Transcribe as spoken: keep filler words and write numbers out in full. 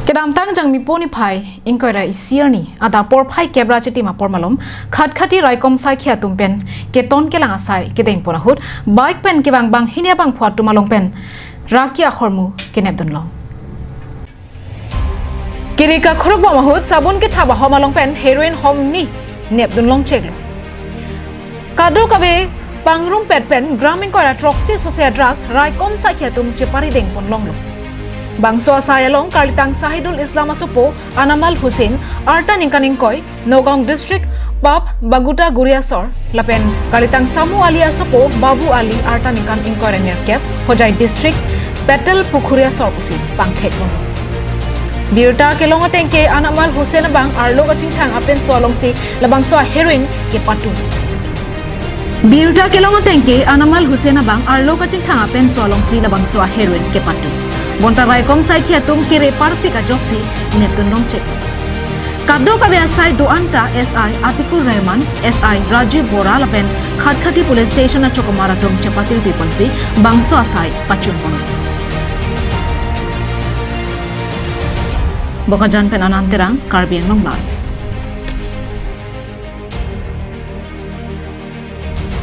Kedamtang Jangmipo niphai ingkoi ra isi arni adap porphai kep ra chitim apor malom Khatkhati raikom saikhi atum pen keton kelang asai kedengpon ahut bike pen kevang banghini abangphu atum along pen raki ahormu kenepdunlong. Kiri kakhuruk bom ahut sabun kethap ahom along pen heroin hom ni nepdunlong cheklo. Kadokave pangrumpet pen gram ingkoi ra throksi sose drugs raikom saikhi atum chepari dengponlonglo. Bangso asai along karlitang Sahidul Islam asopo Anamal Hussain, arta ningkan ingkoi, Nagaon District, Pap Baguta Guri asor, lapen karlitang Samu Ali asopo Babu Ali, arta ningkan ingkoi ra nerkep, Hojai District, Petel Pukhuri asor pusi pangthekpon. Birta kelong ateng ke Anamal Hussain abang arlo kachingthang apenso alongsi labangso aheroin kepatu. Birta kelong ateng ke Anamal Hussain abang arlo kachingthang apenso alongsi labangso aheroin kepatu. Bonta raikom saikhi atum kere parpik ajoksi nepdunlong chek. Kadokave asai do-an ta S I Atikur Rahman, S I Rajiv Bora lapen Khatkhati Police Station achokomar atum chepatirpi ponsi bangso asai pachunpon. Bokajan pen Anand Terang, Karbi Anglong Live.